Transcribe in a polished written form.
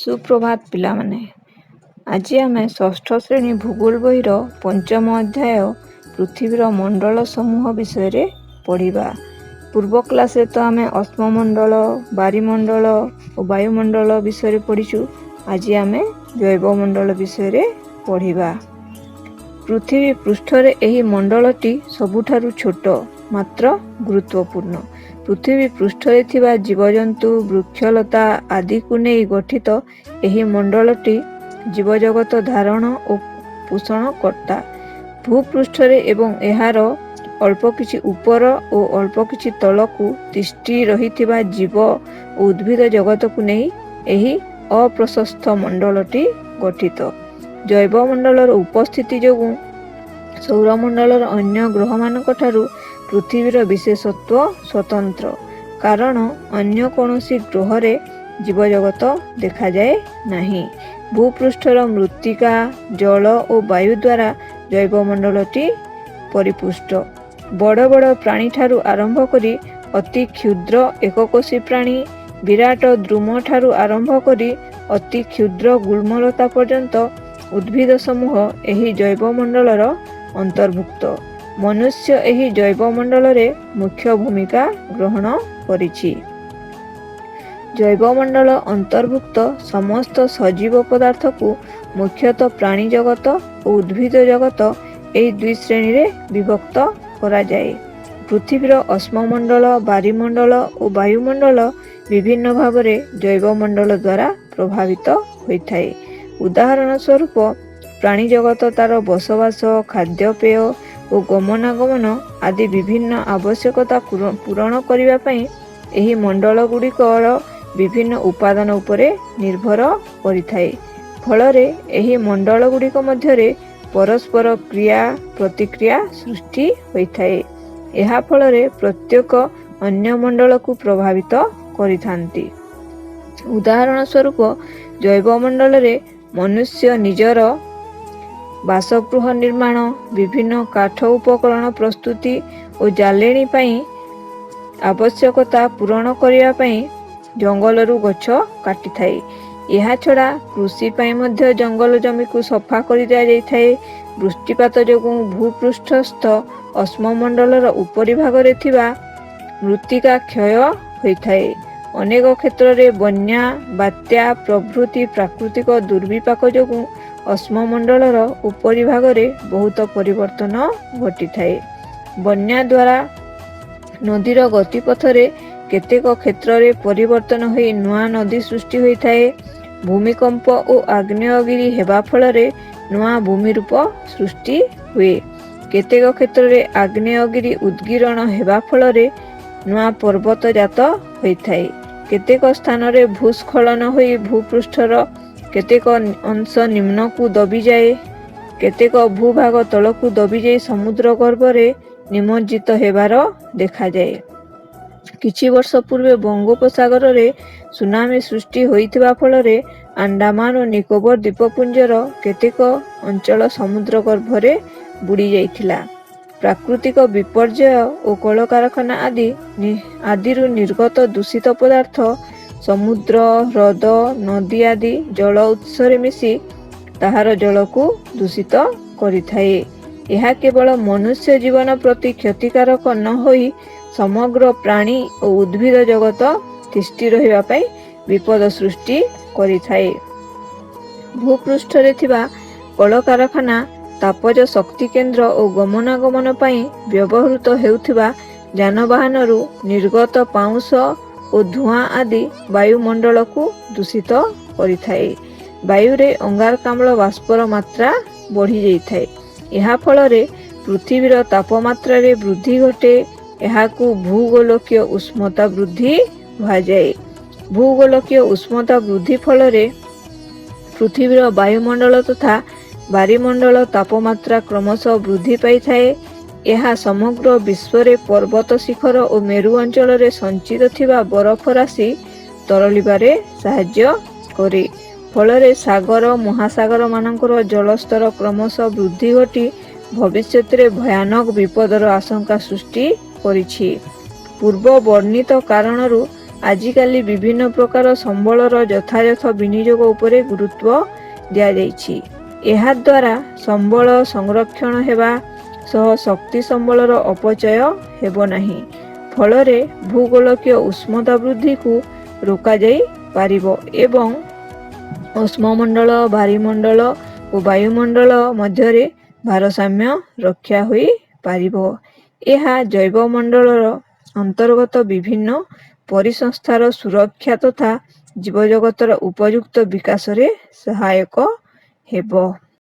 ସୁପ୍ରଭାତ ପିଲାମାନେ। ଆଜି ଆମେ ଷଷ୍ଠ ଶ୍ରେଣୀ ଭୂଗୋଳ ବହିର ପଞ୍ଚମ ଅଧ୍ୟାୟ ପୃଥିବୀର ମଣ୍ଡଳ ସମୂହ ବିଷୟରେ ପଢ଼ିବା। ପୂର୍ବ କ୍ଲାସରେ ତ ଆମେ ଅଶ୍ମମଣ୍ଡଳ, ବାରିମଣ୍ଡଳ ଓ ବାୟୁମଣ୍ଡଳ ବିଷୟରେ ପଢ଼ିଛୁ। ଆଜି ଆମେ ଜୈବମଣ୍ଡଳ ବିଷୟରେ ପଢ଼ିବା। ପୃଥିବୀ ପୃଷ୍ଠରେ ଏହି ମଣ୍ଡଳଟି ସବୁଠାରୁ ଛୋଟ, ମାତ୍ର ଗୁରୁତ୍ୱପୂର୍ଣ୍ଣ। ପୃଥିବୀ ପୃଷ୍ଠରେ ଥିବା ଜୀବଜନ୍ତୁ, ବୃକ୍ଷଲତା ଆଦିକୁ ନେଇ ଗଠିତ ଏହି ମଣ୍ଡଳଟି ଜୀବଜଗତ ଧାରଣ ଓ ପୋଷଣ କର୍ତ୍ତା। ଭୂପୃଷ୍ଠରେ ଏବଂ ଏହାର ଅଳ୍ପ କିଛି ଉପର ଓ ଅଳ୍ପ କିଛି ତଳକୁ ତିଷ୍ଠି ରହିଥିବା ଜୀବ ଓ ଉଦ୍ଭିଦ ଜଗତକୁ ନେଇ ଏହି ଅପ୍ରଶସ୍ତ ମଣ୍ଡଳଟି ଗଠିତ। ଜୈବମଣ୍ଡଳର ଉପସ୍ଥିତି ଯୋଗୁଁ ସୌରମଣ୍ଡଳର ଅନ୍ୟ ଗ୍ରହମାନଙ୍କଠାରୁ ପୃଥିବୀର ବିଶେଷତ୍ୱ ସ୍ୱତନ୍ତ୍ର, କାରଣ ଅନ୍ୟ କୌଣସି ଗ୍ରହରେ ଜୀବଜଗତ ଦେଖାଯାଏ ନାହିଁ। ଭୂପୃଷ୍ଠର ମୃତ୍ତିକା, ଜଳ ଓ ବାୟୁ ଦ୍ୱାରା ଜୈବମଣ୍ଡଳଟି ପରିପୁଷ୍ଟ। ବଡ଼ ବଡ଼ ପ୍ରାଣୀଠାରୁ ଆରମ୍ଭ କରି ଅତି କ୍ଷୁଦ୍ର ଏକକୋଷୀ ପ୍ରାଣୀ, ବିରାଟ ଦ୍ରୁମଠାରୁ ଆରମ୍ଭ କରି ଅତି କ୍ଷୁଦ୍ର ଗୁଳ୍ମଲତା ପର୍ଯ୍ୟନ୍ତ ଉଦ୍ଭିଦ ସମୂହ ଏହି ଜୈବମଣ୍ଡଳର ଅନ୍ତର୍ଭୁକ୍ତ। ମନୁଷ୍ୟ ଏହି ଜୈବମଣ୍ଡଳରେ ମୁଖ୍ୟ ଭୂମିକା ଗ୍ରହଣ କରିଛି। ଜୈବମଣ୍ଡଳ ଅନ୍ତର୍ଭୁକ୍ତ ସମସ୍ତ ସଜୀବ ପଦାର୍ଥକୁ ମୁଖ୍ୟତଃ ପ୍ରାଣୀ ଜଗତ ଓ ଉଦ୍ଭିଦ ଜଗତ, ଏହି ଦୁଇ ଶ୍ରେଣୀରେ ବିଭକ୍ତ କରାଯାଏ। ପୃଥିବୀର ଅଶ୍ମମଣ୍ଡଳ, ବାରିମଣ୍ଡଳ ଓ ବାୟୁମଣ୍ଡଳ ବିଭିନ୍ନ ଭାବରେ ଜୈବମଣ୍ଡଳ ଦ୍ୱାରା ପ୍ରଭାବିତ ହୋଇଥାଏ। ଉଦାହରଣ ସ୍ୱରୂପ, ପ୍ରାଣୀ ଜଗତ ତାର ବସବାସ, ଖାଦ୍ୟପେୟ ଓ ଗମନାଗମନ ଆଦି ବିଭିନ୍ନ ଆବଶ୍ୟକତା ପୂରଣ କରିବା ପାଇଁ ଏହି ମଣ୍ଡଳଗୁଡ଼ିକର ବିଭିନ୍ନ ଉପାଦାନ ଉପରେ ନିର୍ଭର କରିଥାଏ। ଫଳରେ ଏହି ମଣ୍ଡଳଗୁଡ଼ିକ ମଧ୍ୟରେ ପରସ୍ପର କ୍ରିୟା ପ୍ରତିକ୍ରିୟା ସୃଷ୍ଟି ହୋଇଥାଏ। ଏହା ଫଳରେ ପ୍ରତ୍ୟେକ ଅନ୍ୟ ମଣ୍ଡଳକୁ ପ୍ରଭାବିତ କରିଥାନ୍ତି। ଉଦାହରଣ ସ୍ୱରୂପ, ଜୈବମଣ୍ଡଳରେ ମନୁଷ୍ୟ ନିଜର ବାସଗୃହ ନିର୍ମାଣ, ବିଭିନ୍ନ କାଠ ଉପକରଣ ପ୍ରସ୍ତୁତି ଓ ଜାଳେଣି ପାଇଁ ଆବଶ୍ୟକତା ପୂରଣ କରିବା ପାଇଁ ଜଙ୍ଗଲରୁ ଗଛ କାଟିଥାଏ। ଏହାଛଡ଼ା କୃଷି ପାଇଁ ମଧ୍ୟ ଜଙ୍ଗଲ ଜମିକୁ ସଫା କରିଦିଆଯାଇଥାଏ। ବୃଷ୍ଟିପାତ ଯୋଗୁଁ ଭୂପୃଷ୍ଠସ୍ଥ ଅଶ୍ମମଣ୍ଡଳର ଉପରିଭାଗରେ ଥିବା ମୃତ୍ତିକା କ୍ଷୟ ହୋଇଥାଏ। ଅନେକ କ୍ଷେତ୍ରରେ ବନ୍ୟା, ବାତ୍ୟା ପ୍ରଭୃତି ପ୍ରାକୃତିକ ଦୁର୍ବିପାକ ଯୋଗୁଁ ଅଶ୍ମମଣ୍ଡଳର ଉପରିଭାଗରେ ବହୁତ ପରିବର୍ତ୍ତନ ଘଟିଥାଏ। ବନ୍ୟା ଦ୍ୱାରା ନଦୀର ଗତିପଥରେ କେତେକ କ୍ଷେତ୍ରରେ ପରିବର୍ତ୍ତନ ହୋଇ ନୂଆ ନଦୀ ସୃଷ୍ଟି ହୋଇଥାଏ। ଭୂମିକମ୍ପ ଓ ଆଗ୍ନେୟଗିରି ହେବା ଫଳରେ ନୂଆ ଭୂମିରୂପ ସୃଷ୍ଟି ହୁଏ। କେତେକ କ୍ଷେତ୍ରରେ ଆଗ୍ନେୟଗିରି ଉଦ୍ଗୀରଣ ହେବା ଫଳରେ ନୂଆ ପର୍ବତ ଜାତ ହୋଇଥାଏ। କେତେକ ସ୍ଥାନରେ ଭୂସ୍ଖଳନ ହୋଇ ଭୂପୃଷ୍ଠର କେତେକ ଅଂଶ ନିମ୍ନକୁ ଦବିଯାଏ। କେତେକ ଭୂଭାଗ ତଳକୁ ଦବିଯାଇ ସମୁଦ୍ର ଗର୍ଭରେ ନିମଜ୍ଜିତ ହେବାର ଦେଖାଯାଏ। କିଛି ବର୍ଷ ପୂର୍ବେ ବଙ୍ଗୋପସାଗରରେ ସୁନାମି ସୃଷ୍ଟି ହୋଇଥିବା ଫଳରେ ଆଣ୍ଡାମାନ ଓ ନିକୋବର ଦ୍ୱୀପପୁଞ୍ଜର କେତେକ ଅଞ୍ଚଳ ସମୁଦ୍ର ଗର୍ଭରେ ବୁଡ଼ି ଯାଇଥିଲା। ପ୍ରାକୃତିକ ବିପର୍ଯ୍ୟୟ ଓ କଳକାରଖାନା ଆଦିରୁ ନିର୍ଗତ ଦୂଷିତ ପଦାର୍ଥ ସମୁଦ୍ର, ହ୍ରଦ, ନଦୀ ଆଦି ଜଳ ଉତ୍ସରେ ମିଶି ତାହାର ଜଳକୁ ଦୂଷିତ କରିଥାଏ। ଏହା କେବଳ ମନୁଷ୍ୟ ଜୀବନ ପ୍ରତି କ୍ଷତିକାରକ ନ ହୋଇ ସମଗ୍ର ପ୍ରାଣୀ ଓ ଉଦ୍ଭିଦ ଜଗତ ତିଷ୍ଠି ରହିବା ପାଇଁ ବିପଦ ସୃଷ୍ଟି କରିଥାଏ। ଭୂପୃଷ୍ଠରେ ଥିବା କଳକାରଖାନା, ତାପଜ ଶକ୍ତି କେନ୍ଦ୍ର ଓ ଗମନାଗମନ ପାଇଁ ବ୍ୟବହୃତ ହେଉଥିବା ଯାନବାହନରୁ ନିର୍ଗତ ପାଉଁଶ ଓ ଧୂଆଁ ଆଦି ବାୟୁମଣ୍ଡଳକୁ ଦୂଷିତ କରିଥାଏ। ବାୟୁରେ ଅଙ୍ଗାରକାମ୍ଳ ବାଷ୍ପର ମାତ୍ରା ବଢ଼ିଯାଇଥାଏ। ଏହା ଫଳରେ ପୃଥିବୀର ତାପମାତ୍ରାରେ ବୃଦ୍ଧି ଘଟେ। ଏହାକୁ ଭୂଗୋଲକୀୟ ଉଷ୍ମତା ବୃଦ୍ଧି କୁହାଯାଏ। ଭୂଗୋଲକୀୟ ଉଷ୍ମତା ବୃଦ୍ଧି ଫଳରେ ପୃଥିବୀର ବାୟୁମଣ୍ଡଳ ତଥା ବାରିମଣ୍ଡଳ ତାପମାତ୍ରା କ୍ରମଶଃ ବୃଦ୍ଧି ପାଇଥାଏ। ଏହା ସମଗ୍ର ବିଶ୍ୱରେ ପର୍ବତ ଶିଖର ଓ ମେରୁ ଅଞ୍ଚଳରେ ସଞ୍ଚିତ ଥିବା ବରଫ ରାଶି ତରଳିବାରେ ସାହାଯ୍ୟ କରେ। ଫଳରେ ସାଗର, ମହାସାଗରମାନଙ୍କର ଜଳସ୍ତର କ୍ରମଶଃ ବୃଦ୍ଧି ଘଟି ଭବିଷ୍ୟତରେ ଭୟାନକ ବିପଦର ଆଶଙ୍କା ସୃଷ୍ଟି କରିଛି। ପୂର୍ବ ବର୍ଣ୍ଣିତ କାରଣରୁ ଆଜିକାଲି ବିଭିନ୍ନ ପ୍ରକାର ସମ୍ବଳର ଯଥାଯଥ ବିନିଯୋଗ ଉପରେ ଗୁରୁତ୍ୱ ଦିଆଯାଇଛି। ଏହାଦ୍ୱାରା ସମ୍ବଳ ସଂରକ୍ଷଣ ହେବା ସହ ଶକ୍ତି ସମ୍ବଳର ଅପଚୟ ହେବ ନାହିଁ। ଫଳରେ ଭୂଗୋଲକୀୟ ଉଷ୍ମତା ବୃଦ୍ଧିକୁ ରୋକାଯାଇ ପାରିବ ଏବଂ ଅଶ୍ମମଣ୍ଡଳ, ବାରିମଣ୍ଡଳ ଓ ବାୟୁମଣ୍ଡଳ ମଧ୍ୟରେ ଭାରସାମ୍ୟ ରକ୍ଷା ହୋଇପାରିବ। ଏହା ଜୈବମଣ୍ଡଳର ଅନ୍ତର୍ଗତ ବିଭିନ୍ନ ପରିସଂସ୍ଥାର ସୁରକ୍ଷା ତଥା ଜୀବଜଗତର ଉପଯୁକ୍ତ ବିକାଶରେ ସହାୟକ ହେବ।